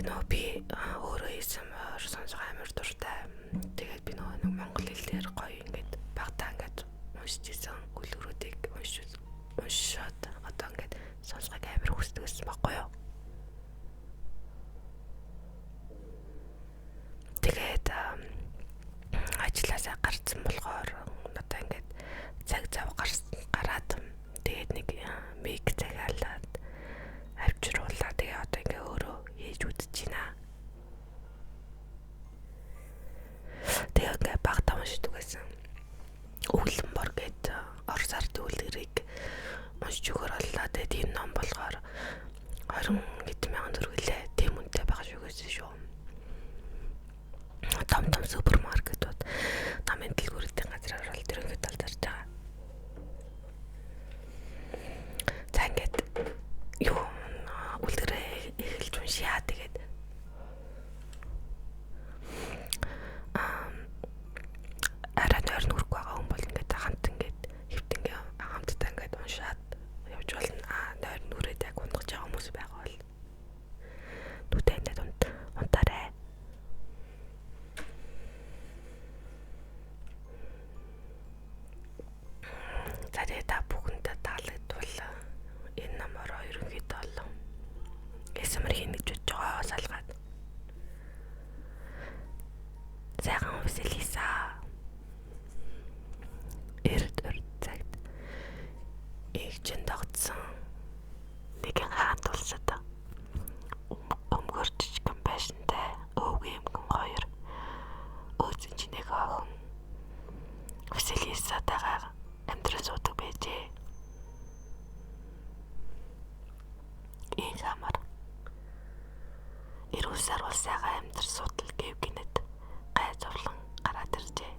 Тэгээ нөгөө би өөрөө ASMR сонсох амар дуртай. Тэгээд би нөгөө нэг монгол хэлээр гоё ингээд багтаа ингээд уншиж исэн үлгэрүүдийг уншиж уншаад одоо ингээд сонсохыг амар хүсдэг байсан байхгүй юу? Тэгээд ажилласаа гарцсан болохоор одоо ингээд цаг зав гараад тэгээд нэг мик цагаалаад авчруулаа. Тэгээ одоо ингээ өөрөө хийж үзэж байна. Тэгээ ингээ багтаа уншдаг байсан. Өвлөн бор гээд Орос ардын үлгэрийг уншиж өгөхөр боллоо. Тэгээ тийм ном болохоор 20 хэдэн мянган төгрөглээ. Тийм үнэтэй байгаа шүү гэсэн шүү. Том том супермаркетууд номын дэлгүүрүүдийн газар орол тэр ингээд тал зарж байгаа. За ингээд юу үлгэрээ эхэлж уншъя. Тэгээд арай нойрон хүрхгүй байгаа хүн бол ингээд хамт ингээд хэвтэнгээ хамтдаа ингээд уншаад явж болно. Аа нойрон нүрээд яг ундгаж байгаа хүмүүс байгаа бол нүдэ ингээд унт унтаарай. За тэгээ та бүхэндээ таалагдвал энэ номороо ерөнхийдөө л ASMR хийнэ гэж бодож байгаа салгаад. Сайхан Василиса. Эрд урд цагт эгчин тогтсон нэгэн хаант улсад өмгөр жижигхэн байшинтай өвгөн эмгэн хоёр өөзөн чинээх охин Василисатайгаа амьдран суудаг байжээ. Ийм амар эрүүл саруул сайхан амьдрал судал гэв гинэт гай зовлон гараад иржээ.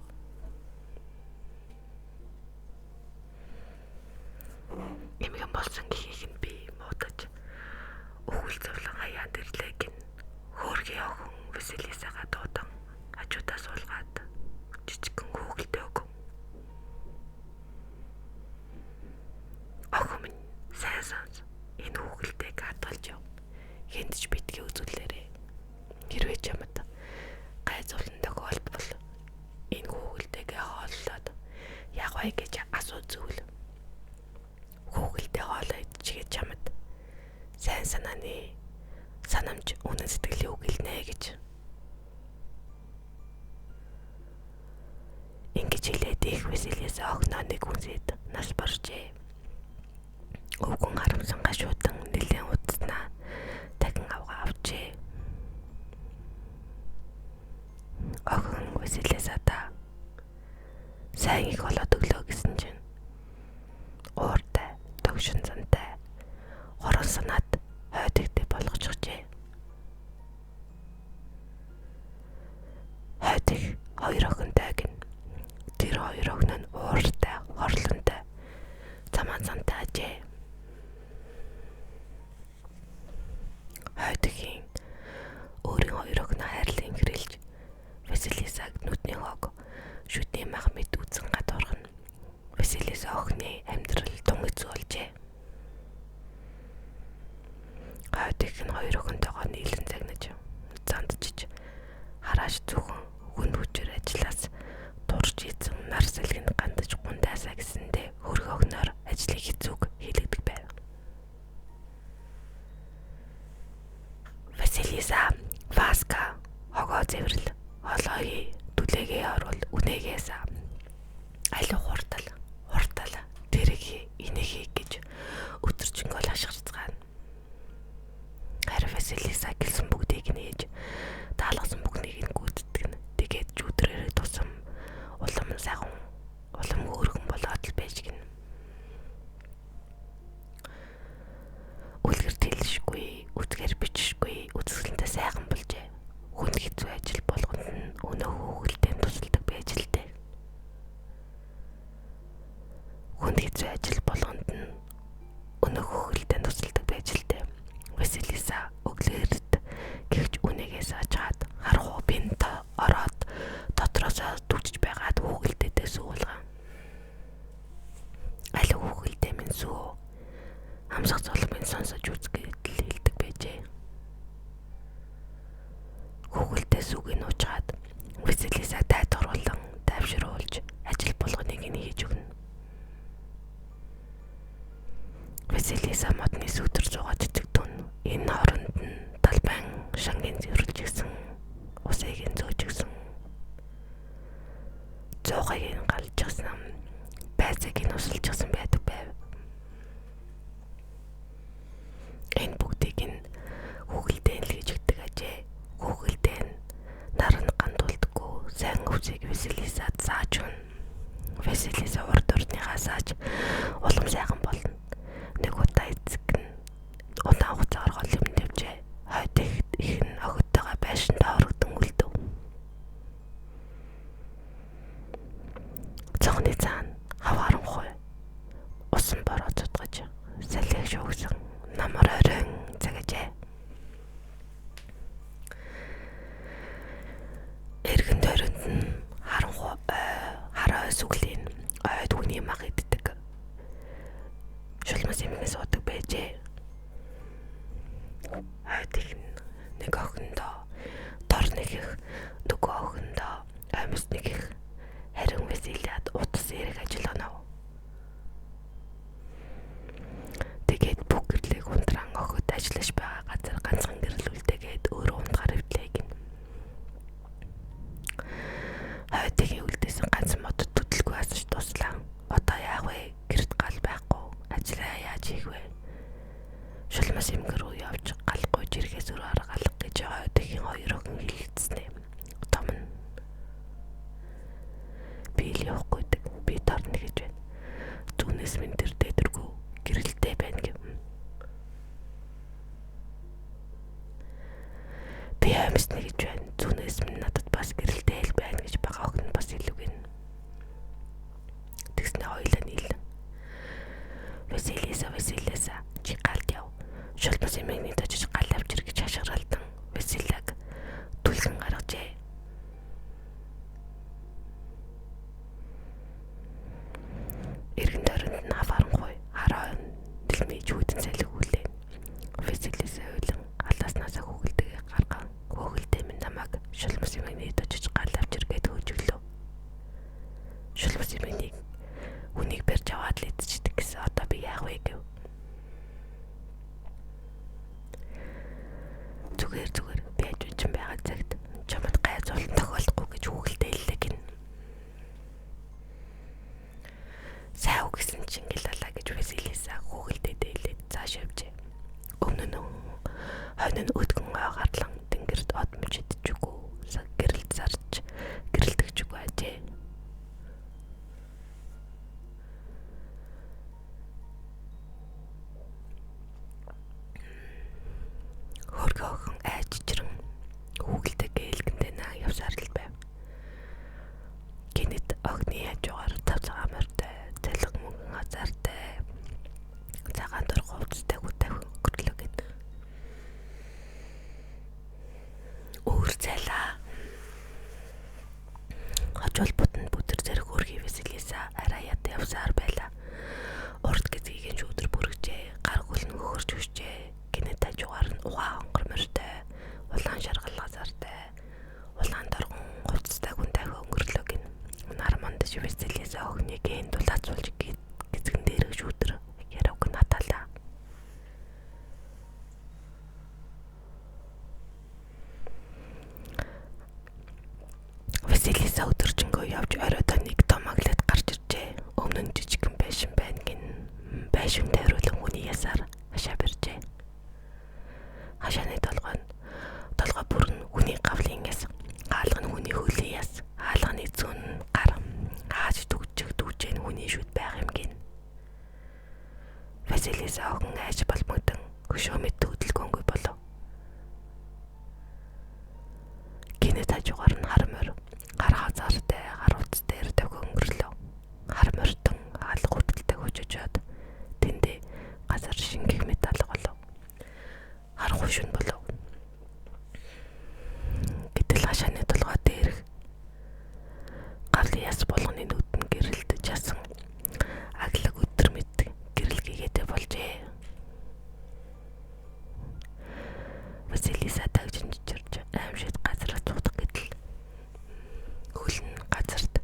Эмгэн болсон гэхийг нь би муудаж өхөл зовлон хаяанд ирлээ гин хөөрхий охин Василисагаа дуудан хажуудаа суулгаад жижигхэн хүүхэлдэй өгөв. Охин минь сайн сонс. Энэ хүүхэлдэйг хадгалж яв. Хэнд ч битгий үзүүлээрэй. Хэрвээ чамд гай зовлон тохиолдвол энэ хүүхэлдэйгээ хооллоод яг вэ гэж асуу зүйл. Хүүхэлдэй хоолоо идчихээ чамд сайн санааны санамж үнэн сэтгэлийн үг хэлнэ гэж. Ингэж хэлээд их Василиса охиноо нэг үнсээд нас баржээ. Өвгөн харамсан гашуудан нэлээд удснаа дахин авгаа авчээ. Охин Василиса та сайн их болоод өглөө гэсэн чинь ууртай, догшин зантай, хорон санаат хойд ихтэй болгочихжээ. Хойд их хоёр охинтой гин. Тэр хоёр охин нь ууртай, хорлонтой, замаан зантай ажээ. Хойд ихийн өөрийн хоёр охиноо хайрлан хэрэлж Василисаг нүдний хог шүдний мах мэд үзэн гадуурхна. Василиса охины амьдрал тун хэцүү болжээ. Хойд их нь хоёр охинтойгоо нийлэн загнаж зандчиж харааш зөвхөн хүн хүчээр ажиллаас дурж ийцэн нар салхинд гандаж гундаасаа гэсэндээ хөрх охиноор ажлыг хэцүүг хийлэгдэг байв. Василиса Васка хогоо зэврэл холоо хий түлээгээ оруул үнээгээ саа алив хуртал хуртал тэрэг хий энийг хий гэж өдөржингөө л хашгирцгаана. Харин Василиса гэлсэн бүгдийг нь хийж таалгасан бүхнийг нь гүйцэтгэх нь тэгээд жүүдрээрээ тусам улам сайхан улам хөөрхөн болоод л байж гинэ. Үлгэр тэлшгүй, үтгэр бичшгүй, үзэсгэлэнтэй сайхан болжээ. Хүнд хэцүү ажил болгонд нь өнөө хүүхэлдэйн тусалдаг байж л дээ. Хүнд хэцүү ажил болгонд нь өнөө хүүхэлдэйн тусалдаг байж л дээ. Василиса өглөөрт гихч үнийгээ саажгаад харгуу бинт ороод дотроосоо түгжиж байгаад хүүхэлдээдээ суулган. Аль хүүхэлдэй минь сүү. Амсах золмын сонсож үзгээд л хэлдэг байжээ. Энэ хооронд нь талбайн шангийн зэвэрлж гисэн, усыг нь зөөж гисэн, зуухыг нь галжчихсан, байцыг нь усалчихсан байдаг байв. Энэ бүгдийг нь хүүхэлдэйн л гэж өгдөг ажээ. Хүүхэлдэй нь наранд гандуулдаггүй сайн өвсийг Василисад зааж өгнө. Василиса урд урдныхаа зааж улам сайхан болно. Нэг удаа эцэг нь удаан хугацаагаар гол юм тавьжээ. Хойд их нь охидтойгоо байшинд орогдсон үлдэв. Цонхны цаана хав харанхуй усан бороо цутгаж салхи шүүгсэн намар оройн цагажээ. Эргэн тойронд нь харанхуй ой, хар ой сүглийн ойд хүний мах иддэг. Шулмас эмгэн суудаг байжээ. Хойд их нэг охиндоо дор нэгэх, нөгөө охиндоо амьс нэгэх харин Василиад утас эрэг ажил онов. Тэгээд бүх гэрлийг унтран охид ажиллаж байгаа газар ганцхан гэрэл үлдээгээд өөрөө унтгаар өвдлээ гин. Хойдын үлдээсэн ганц мод төдөлгүй асаж дуслаа. Одоо яах вэ? Гэрт гал байхгүй. Ажлаа яаж хийх вэ? Шулмас эмгэр рүү явж гал гуйж ирэхээс өөр арга алга гэж хойдын хоёр охин хэлэлцсэн. Том нь би л явахгүй гэдэг. Би торно гэж байна. Түүнээс минь тэр дээдэргүй гэрэлтэй байна гэв. Би амьсна гэж байна. Түүнээс минь надад бас гэрэлтэй л байна гэж бага охин бас хэлв гин. Тэгснэ хоёлаа нийлэн. Василиса Василиса чи галд яв. Шулмас эмээний очиж гал авчир гэж хашгиралдан Василаг түлхэн гаргажээ. Эргэн тойронд нь харанхуй хараа дэлмий чүүдэн салхи хүлээн. Василиса уйлан алааснасаа хүүхэлдэйгээ гарган хөөхөлдөө минь намайг шулмас эмээний очиж гал авчир гэд хөөж өглөө. Шулмас эмээнийг хүнийг барьж аваад л идчихдэг гэсэн одоо би яах вэ гэв. Зүгээр зүгээр би хажуучин байгаа цагт чамд гай зулан тохиолдохгүй гэж хүүхэлдэй хэллээ гин. Сайн үг гэсэн чинь ингээл алаа гэж Василиса хүүхэлдэйдээ хэлээд цааш явжээ. Өмнө нь хойно нь өдгөн ой гарлан тэнгэрт од мөч идчихгүй гэрэлт зарж гэрэлтгчгүй ажээ. Хөргөө охин айжчран хүүхэлдэй гэлгэндээ наа явсаар л байв. Гэнэт охины хажуугаар цав цагаан морьтой, цалин мөнгөн азартай, цагаан дор хувцастай хүн тавин өнгөрлөө гэд. Өөр цайлаа. Хожуул бутанд бүдэр зэрэг хөрхий Василиса арай яд явсаар байлаа. Урд гэзгийг нь шүүдэр бүргэжээ. Гар хөл нь хөхөрч өсчээ. Гэнэт хажуугаар нь угаан онгор морьтой, улаан шаргал газартай, улаан доргон хувцастай хүн дахин өнгөрлөө гин. Нар мандаж Василиса охиныг эн дулаацуулж гизгэн дээрх шүүдэр яриаг наталаа. Василиса өдөржингөө явж оройдоо нэг том аглаад гарч иржээ. Өмнө нь жижигхэн байшин байна гин. Байшин тайруулан хүний ясаар хашаа барьжээ. Хашааны толгой нь толгой бүр нь хүний гавлын яс, хаалга нь хүний хөлийн яс, хаалганы зүүн нь гар, хааж түгжих түгжээ нь хүний шүд байх юм гин. Василиса охин айж балмагдан хөшөө мэт хөдөлгөөнгүй болов. Гэнэт хажуугаар нь хар морь, гар хазаартай, гар утас дээр тавих өнгөрлөө. Хар морьтон хаалга хүртэл хожижод тэндээ газар шингэх мэт алга болов. Харахгүй шүн болов. Гэтэл хашааны толгой дээрх гавлын яс болгоны нүд нь гэрэлтэж ясан аглаг өдр мэт гэрэл гээгээтэй болжээ. Василиса тагжин чичирч аимшигт газраас цудах гэтэл хөл нь газарт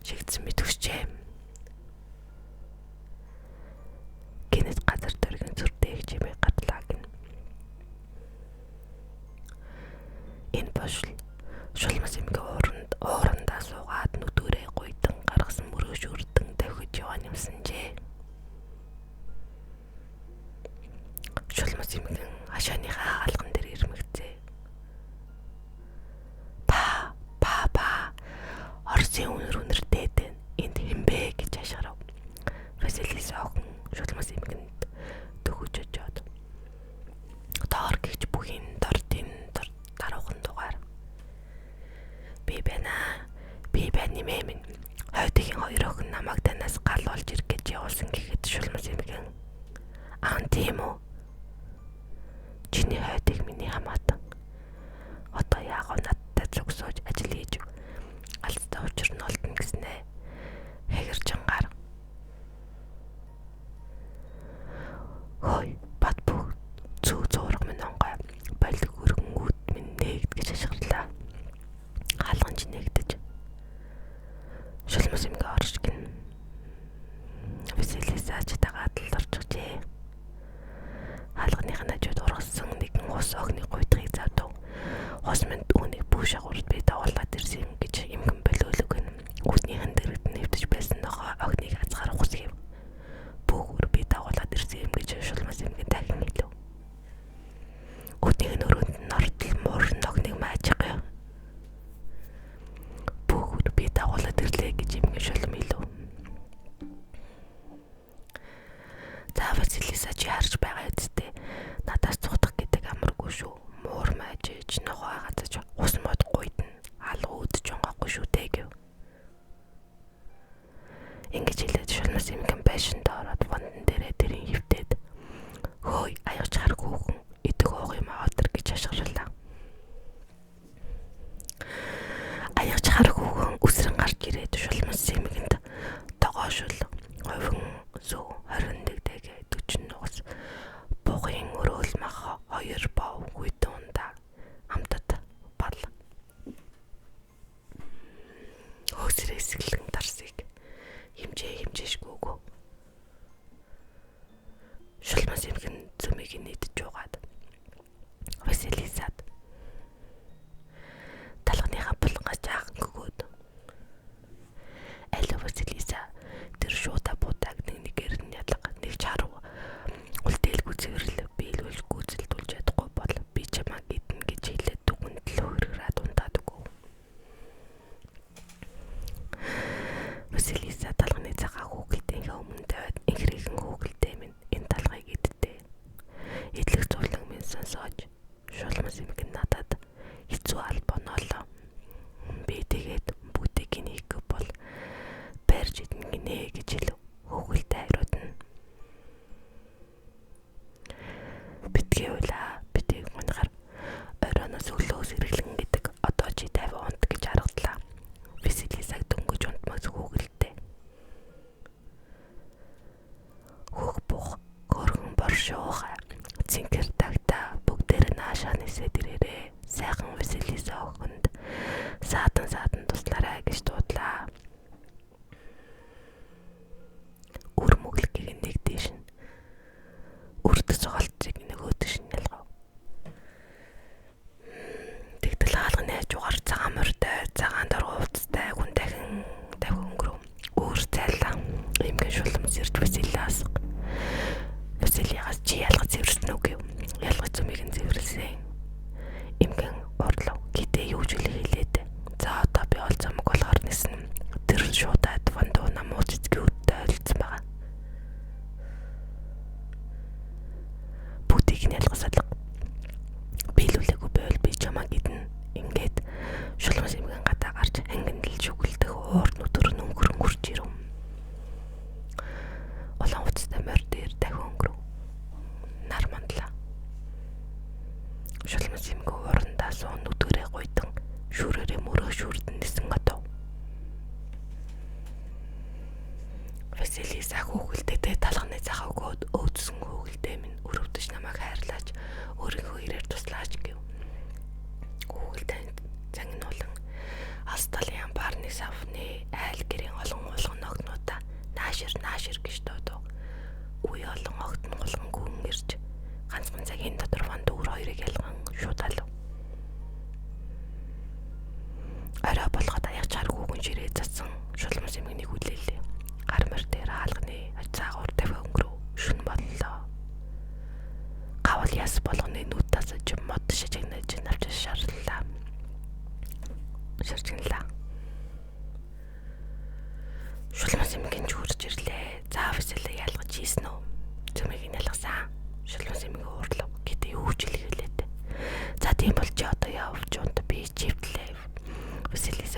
шигдсэн мэт өсчээ. Гэнэт газар дөргөн сүртэй их чимээ гардлаа гин. Би байна. Би байна нэмээ минь. Хойдын хоёр охин намайг танаас гал олж ирэх гэж явуулсан гэхэд шулмас эмгэн. Аа тийм үү? Чиний хойдыг миний хамаатан. Одоо яагав надтай зүг сууж ажил хийж алдтай учир нь олдно гэснэ. Хэгэрчангаар. Хөөе, бат бүх зүү зуурга минь онгой. Болиг өргөн үд минь нээгд гэж ашиглалаа. Хаалганч нээгдэж. Шулмас эмгээ орж гин. Василиса ч дагаад л орчихжээ. Хаалганых нь хажууд ургасан нэгэн ус огны гуйдахыг завдав. Хос минь үүнийг бүү шагуурд би дагуулад ирсэн юм гэж эмгэн болиулаг гэнэ. Үднийх нь дэрэгд нэвтэж байсан нохой огныг хазгаар ухас гэв. Бүүгүр би дагуулад ирсэн юм гэж шулмас эмгэн дахин хэлв. Үднийх нь өрөөнд нь ортол муур ногныг маажихгүй. Бүүгүр би дагуулад ирлээ гэж эмгэн шулам хэлв. За Василиса чи харж байгаа үсттэй. Надаас цухтах гэдэг амаргүй шүү. Муур маажиж, нохой хазаж, ус мод гуйдна. Алга үүдэж онгоохгүй шүү дээ гэв. Ингэж хэлээд шулмас эмгэн байшинд ороод вандан дээрээ тэрийн хөвтөд хөөй аягач хар хүүхэн идэх уух юм аваад гэж хашгирлаа. Аягач хар хүүхэн үсрэн гарч ирээд шулмас эмгэнд тогоо шул хувин сүү 21 дэгэ 40 нугас бугын өрөөл мах 2 бов хүйтэн ундаа амтат бал хөөсрөө эсгэлэн дарсыг хэмжээ хэмжээшгүйгөө шулмас эмгэн зүмийг нийтж жуугаад Василисад талхныхаа булангаас жаахан гөгөөд аль Василиса тэр шуудаа буудааг нэг нэгээр нь ялга нэг чарав үлдээлгүй цэвэрлэг биелүүлж гүйцэлдүүлж чадахгүй бол би чамайг идэнэ гэж хэлээд дүгэн төлөө хэрэграад унтаад өгөв. Василиса талхны цагаа хүүхэлдэйнхээ өмнө тавиад инхрийхэн хүүхэлдэй минь энэ талхыг идтээ. Идэх зурлан минь сонсоож шулмас эмгэн надад хэцүү алба оноолоо. Би тэгээд бүгдийг нь хийхгүй бол барьж идэнэ гинэ гэж хэлв. Хүүхэлдэй хариуд нь. Битгий уйлаа. Битгий гунхар. Оройноос өглөөс хэрэглэн гэдэг одоо чи 50 унт гэж харагдлаа. Василисаг дөнгөж унтмагц хүүхэлдэй. Хөөх бух хөргөн боршоох цэнхэр тагта бүгдээр наашаа нисээд ирээрээ. Сайхан Василиса охинд саадан саадан туслаарай гэж дуудлаа. Үр мөглөгийг нэг дээш нь үрдэс голцыг нөгөө дээш нь ялгав. Тэгтэл хаалганы хажуугаар цагаан морьтой, цагаан доргоо хувцастай хүн дахин давхи өнгөрөв. Өөр зайлаа. Эмгэн шулам сэрж Василиас Василиагаас чи ялгаж цэвэрлсэн үү гэв. Ялгаж зүмийг нь цэвэрлсэн. Эмгэн урлав. Гэтэ юу ч хэлээд. За одоо би ол замг болохоор нисэн. Тэр шуудаад вандуу намуу цэцгийн үдтэй ойлцсон байгаа. Бүгдийг нь ялгасалга. Биелүүлээгүй байвал би чамайг идэнэ. Ингээд шулмас эмгэн гадаа гарч ангинд л шүглдэх уур нүдэр нь өнгөрөн хурж ирэв. Улаан хувцастай морь дээр дахин өнгөрөв. Нар мандлаа. Шулмас эмгэн уурандаа суун нүдгэрээ гуйдан шүрээрээ мөрөө шүрдэн нисэн одов. Василиса хүүхэлдэйтэй талхны цах өгөөд өөдсөн хүүхэлдэй минь өрөвдөж намайг хайрлаач өөрийнхөө ирээр туслаач гэв. Хүүхэлдэй загнуулан алс талын амбарны савны айл гэрийн олон уулган ногтнуудаа наашир наашир гэж дуудав. Үе олон огт нь гулган гүн ирж ганцхан цагийн дотор ван дүүр хоёрыг ялган шууд алав. Орой болгоод аягач хар хүүхэн ширээ цацсан шулмас эмгэнийг хүлээлээ. Гар морь дээр хаалганы цагуур тавь өнгөрөв. Шүн боллоо. Гавал яс болгоны нүд тасаж мод шижигнэж навч шарлаа. Шаржигналаа. Шулмас эмгэн ч хурж ирлээ. За Василий ялгаж хийсэн үү? Зүмийг нь ялгасан. Шулмас эмгэн уурлав. Гэтэ юу ч хэлэх хэлээд. За тийм бол чи одоо явж унт би чивтлээ. Василиса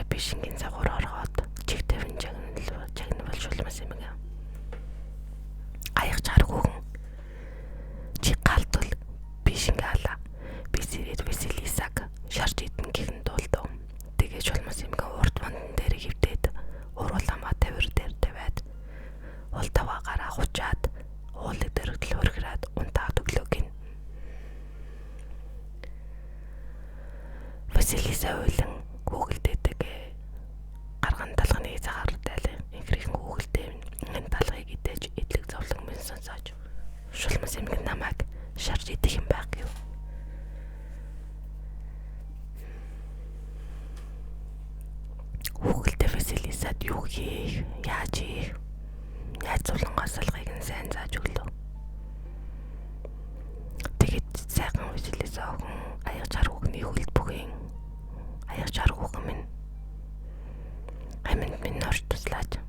Василиса уйлан хүүгэлдээдэг гарган талганы цагаар дайлан инхрийнхэн хүүгэлдээ энэ талгыг идэж идлэг зовлон минь сонсоож шулмас эмгэн намайг шарж идэх юм байх гэв. Хүүгэлдээ Василисад юу хийх, яаж хийх, яаж зовлонгоос салгыг нь сайн зааж өглөө. Тэгэд сайхан Василиса охин аяг чар хүүхний хөлд бүхэн аяг чар хүүхэн минь аминд минь орж туслаач.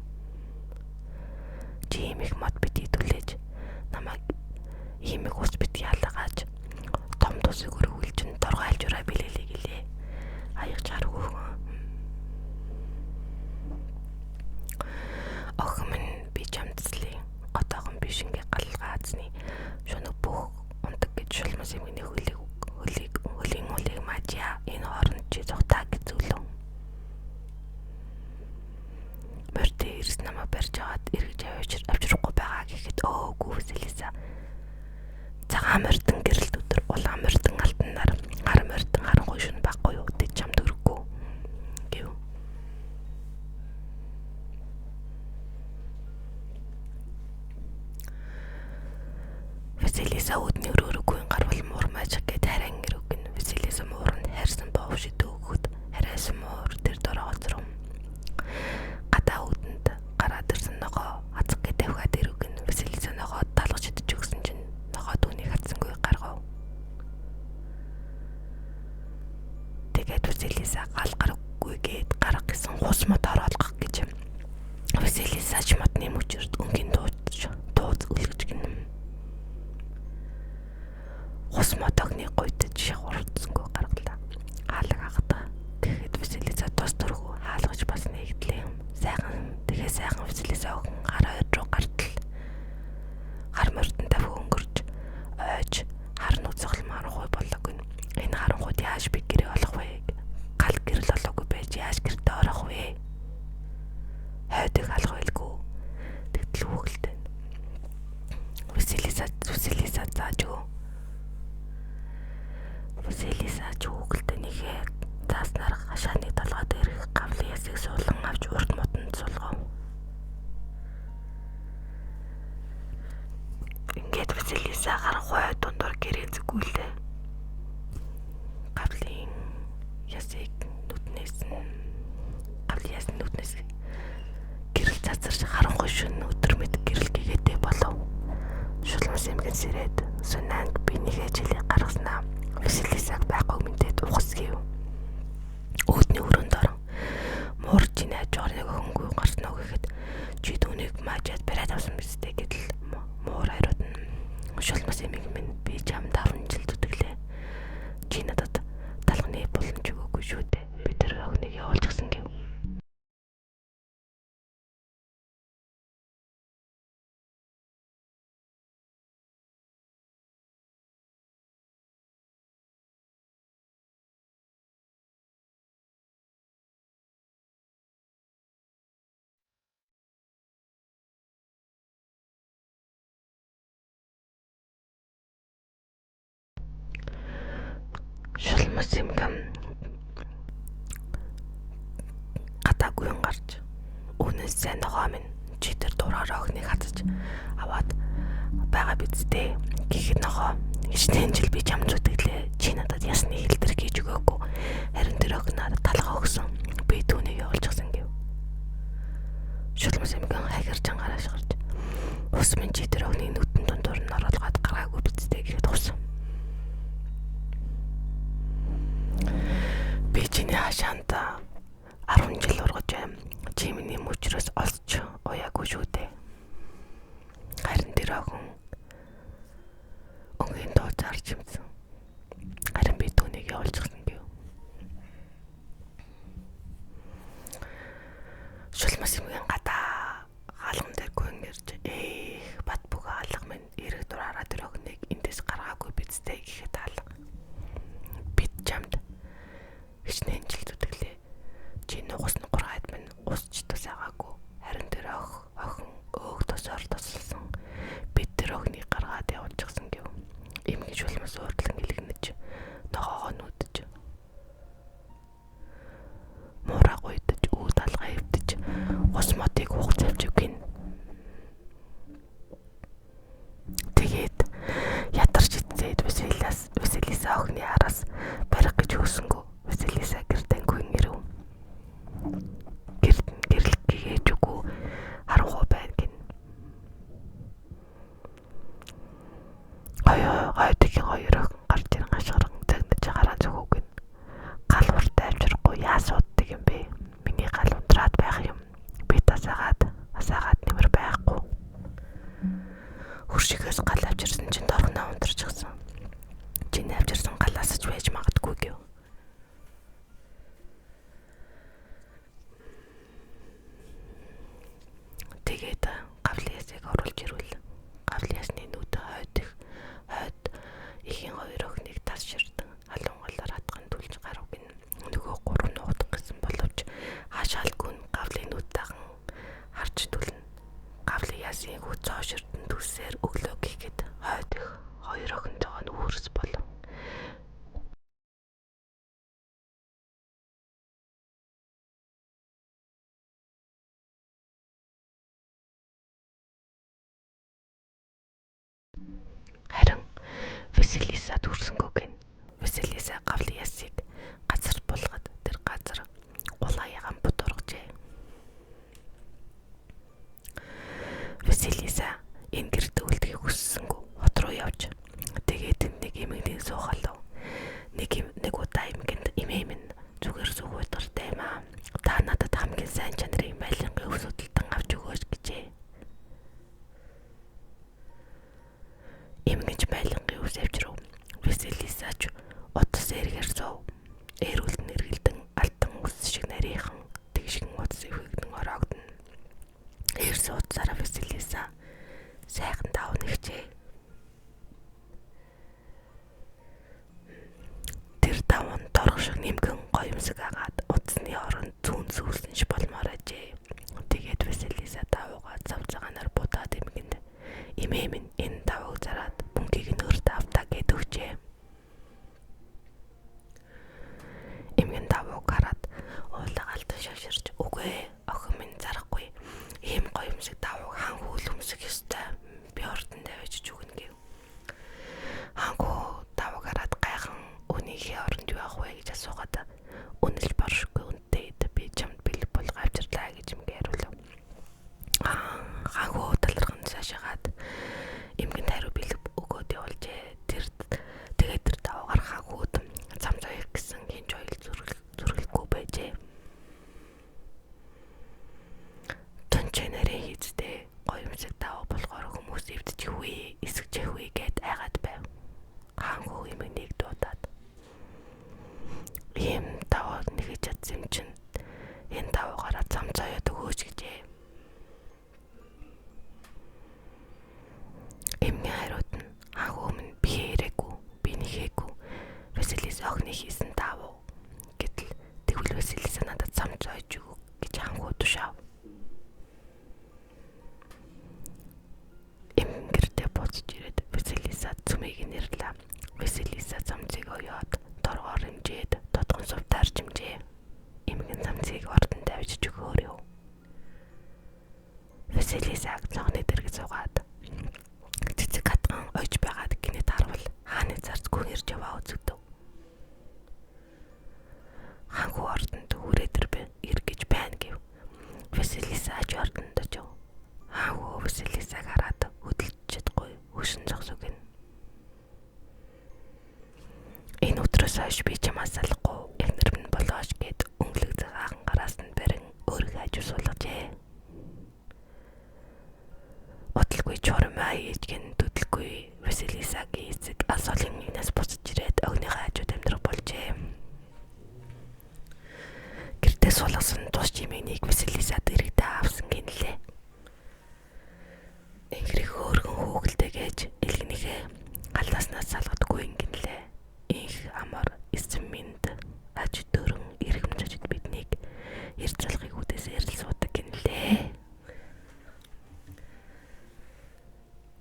Чи ийм их мод битгий түлээж намайг ийм их ус битгий алгааж том тусыг өргүүлчин торгой альжураа бэлээлээ гэлээ. Аяг чар хүүхэн. Охин минь би чамд туслая. Одоохон биш ингээ галгаацны шунаг бүх унтаг гэж шулмас эмгэний хөлийг хөлийг хөлийн улыг мажия энэ хооронд чи зугтаа гэж зөвлөв. Морьтой эрс намайг барьж аваад эргэж авчрахгүй байгаа гэхэд өөгүй Василиса. Цагаан морьтон гэрэлт өдөр улаан морьтон алтан нар гар морьтон харанхуй шүн байхгүй юу тэд чамд өрөхгүй гэв. Василиса үүдний өрөөрөгүй гарвал муур мажиг гэд харин гэрэг гин Василиса мууранд хайрсан боов шидэ өгөхөд харайсан муур тэр дороо хоцров. Гадаа үүдэнд гараад ирсэн ногоо хазаг гэд тавхиад ирэв гин Василиса ногоо талгаж идэж өгсөн чинь ногоо түүнийг хатсангүй гаргав. Тэгээд Василиса гал гараггүй гээд гарга гэсэн хус мод ороолгох гэж Василиса ч модны мөчөрт өнгийн тууж тууз өлгөж гинэ. Хус мод огны гуйдаж шахуурцсангүй гаргалаа. Хаалга агда. Тэгэхэд Василиса тус төрхөө хаалгаж бас нэгдлээ юм. Сайхан тэгээ сайхан Василиса охин гар ойр руу гартал хар морьдон тавхи өнгөрч ойж хар нууцхал маранхуй боллоо гин. Энэ харанхуйд яаж би гэрээ олох вэ? Гал гэрэл олоогүй байж яаж гэртээ орох вэ? Хойдог алах байлгүй. Тэгтэл хүүхэлтэй. Василиса Василиса зааж өгөө. Василиса ч хүүхэлтэй нэхээ зааснаар хашааны толгой дээрх гавлын ясыг суулан авч урд модонд сулгав. Ингээд Василиса харанхуй дундуур гэрээ зүгүүлээ. Гавлын ясыг нүднээс нь гавлын ясны нүднээс гэрэл цацарч харанхуй шөнө өдөр мэд гэрэл гэгээтэй болов. Шулмас эмгэн сэрээд Сунанг би нэхээ жилийг гаргаснаа Василисаг байхгүй мэдээд ухас гэв. Үүдний өрөөнд орон муур чиний хажуугаар нэг охингүй гарсан уу гэхэд чи түүнийг маажаад бариад авсан биз дээ гэдэл муур хариуд нь шулмас эмэг минь би чамд 10 жил зүтгэлээ. Чи надад талганы боломж өгөөгүй шүү дээ. Би тэр охиныг явуулчихсан гэв. Шулмас эмгэн гадаа гүйн гарч үүнээс сайн ногоо минь чи тэр дураар охиныг хатаж аваад байгаа биз дээ гэхэд ногоо хичнээн жил би чамд зүтгэлээ чи надад ясны хилдэр хийж өгөөгүй харин тэр охин надад талгаа өгсөн би түүнийг явуулчихсан гэв. Шулмас эмгэн хахир чангаар ашгарч ус минь чи тэр охиныг нүдэн дундуур нь оруулгаад гаргаагүй биз дээ гэхэд ус. Би чиний хашаанд 10 жил ургаж байм. Чи миний мөчрөөс олж уяагүй шүү дээ. Харин тэр охин өнгийн туузаар чимсэн. Харин би түүнийг явуулчихсан гэв. Шулмас эмгэн гадаа хаалган дээр гүн ирж ээх бат бөгөө алга минь эрэг дураараа тэр охиныг эндээс гаргаагүй биз дээ гэхэд алга. Бид чамд хичнээн жил зүтгэлээ. Чи нугас нугаргайд минь ус ч тусаагаагүй. Харин тэр охин өөх тосоор тусалсан. Бид тэр охиныг гаргаад явуулчихсан гэв. Эмгэн шулмас уурлан Хоёр охин гарч ирэн хашгиран загнаж гараа зөвхөг гин. Гал уртай авчрахгүй яас уддаг юм бэ? Миний гал унтраад байх юм. Би тасаагаад асаагаад нэмэр байхгүй. Хөршигөөс гал авчирсан чинь торгоноо унтарчихсан. Чиний авчирсан гал асаж байж магадгүй гэв. Тэгээд гавлын ясыг оруулж ирвэл гавлын ясны нүд хойд их хойд ихийн хоёр охиныг тас ширтэн халуун голоор хатган түлж гарав гин. Нөгөө гурав нуугдах гэсэн боловч хаашаалгүй нь гавлын нүд даган харж түлнэ. Гавлын ясын хүү цоо ширтэн түлсээр өглөө гэхэд хойд их хоёр охинтойгоо нь үүрс болов. Харин Василиса төрсөнгөө гин. Василиса гавлын ясыг газар булгад тэр газар улаан ягаан бут ургажээ. Василиса энэ гэрт үлдэхийг хүссэнгүй хот руу явж тэгээд тэнд нэг эмэгний суух алав. Нэг нэг удаа эмгэнд эмээ минь зүгээр суух уйтгартай юм аа. Та надад хамгийн сайн чанарын байлангийн өвс хөдөлтөн авч өгөөч гэжээ. Эмгэнч байлангийн өвс авчрав. Василисач утас эргээр суув. Эрүүлд нь эргэлдэн алтан үс шиг нарийнхан тэгшгэн утас өвхөгдөн ороогдно. Эрс утсаараа Василиса сайхан давуу нэгчээ. Тэр давуу нь торох шиг нэмгэн гоёмсог агаад утасны оронд зүүн сүүлсэн ч болмоор ажээ. Тэгээд Василиса давуугаа цав цагаанаар будаад эмгэнд эмээ минь энэ давууг зараад мөнгийг нь өөртөө автаа гэд өгчээ. Эмгэн давууг хараад уулаа алтан шаширч үгүй ээ охин минь зарахгүй. Ийм гоёмсог давууг хан хүүл өмсөх ёстой. Би ордон тавиаж өгнө гэв. Ханхүү давууг хараад гайхан өнийхээ оронд юу авах вэ гэж асуугаад үнэлж боршгүй үнэтэй би чамд бэлэг болго авчирлаа гэж эмгээ хариулав. Ханхүү талархан цаашаагаад эмгэнд хариу бэлэг өгөөд явуулжээ. Тэр тэгээд тэр давуугаар ханхүүд зам заяах гэсэн хинч ойл зүрхлэхгүй байжээ. Тунчээ нарийн хийцтэй гоёмсог давуу болохоор хүмүүс эвдчихвээ, эсгэжэхвээ гэд айгаад байв. Хаанхүү эмэгнийг дуудаад ийм давуу нэгэж чадсан юм чинь энэ давуугаараа зам заяад өгөөч гэжээ. Эмгийн хариуд нь хаанхүү минь би ирээгүй, би нэхээгүй. Василис охины хийсэн давуу гэтэл тэгвэл Василиса надад зам зойж өг гэж хаанхүү тушаав. Эмгэн гэртээ буцаж ирээд Василиса цөмийг нэрлээ. Василиса цамцыг оёод торгоор хэмжээд тодгон сувтаар чимжээ. Эмгэн цамцыг ордон тавьж өгөөр юу. Василисаг цонхны дэрэг суугаад цэцэг хатган ойж байгаад гинэт харвал хааны зарц гүн ирж яваа үзэгдэв. Ханхүү ордонд хүрээд ир гэж байна гэв. Василиса аж ордонд очив. Ханхүү Василисаг хараад хөдөлж чадахгүй хөшин зогсов гинэ. Энэ өдрөөс хойш би чамаас салахгүй эхнэр минь болооч гэд өнгөлөг цагаахан гараас нь барин өөрийнхөө хажуу суулгажээ. Удалгүй чурмаа ээжгэн төдөлгүй Василисагийн эцэг Асолын нэгнээс буцаж ирээд огныхоо хажууд амьдрах болжээ. Гэртээ суулгасан тус чимээнийг Василиса дэрэгдээ авсан гинлээ. Инхрэх хөөргөн хүүхэлдэй гэж элгэнийхээ галааснаас салгадаггүй ингэнлээ. Инх амар эзэн минь аж дөрөн эрхэм жожид биднийг эрт залгыг үдээс эрэл суудаг гинлээ.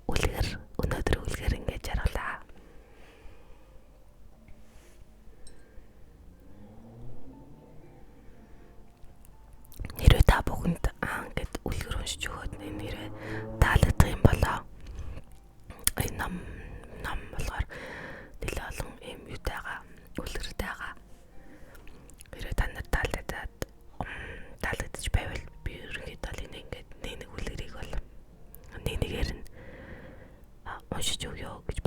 Үлгэр өнөөдөр үлгэр ингэж жаргалаа. Нэрээ та бүхэнд аа гэд үлгэр уншиж өгөөд энэ нэрээ таалагдах юм болоо. Энэ ном ном болохоор нэлээ олон юм юутайгаа үлгэртэйгаа. Хэрвээ та нар таалагдаад таалагдчих байвал би ерөнхийдөө л энэ ингээд нэг нэг үлгэрийг бол нэг нэгээр нь уншиж өгөө гэж